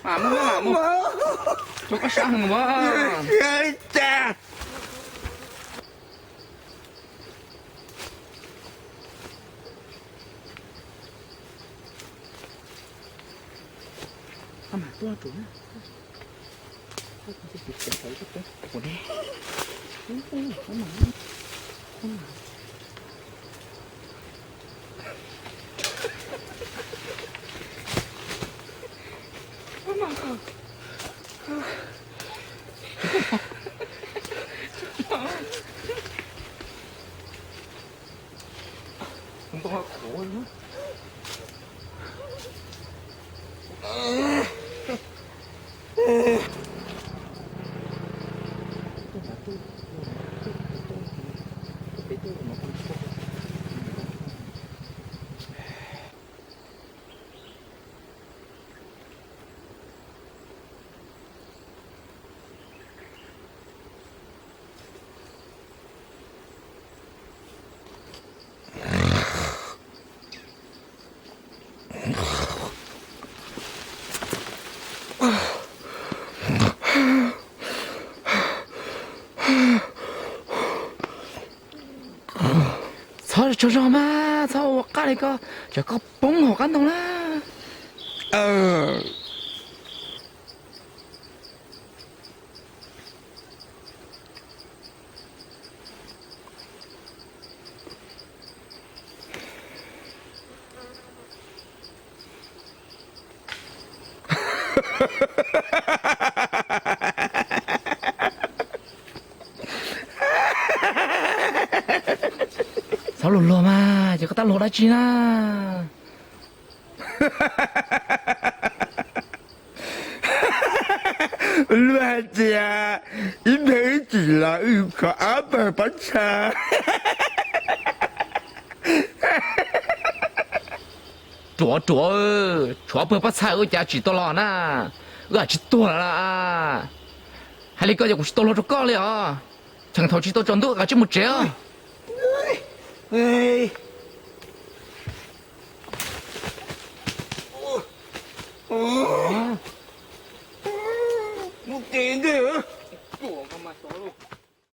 Mas mus, mas mus, rau koj sab heev mas. Txhob tsaug zog mas, txhob ua qab li ko, tsam koj poob hauv qab ntoo na. Txhob luag luag mas, ces koj tab luag dab tsi na? Luag hais tias ib pliag wb tsim los wb kho ob pawg pob txha. Ruam ruam, tshuav ob pawg pob txha ua cas tsim tau los na? Wb tsis tuag lawm. Hais li ko ces kuv tsis tau luag rau koj li os. Cheem thaum tsis tau tsaus ntuj, kav tsij mus tsev os.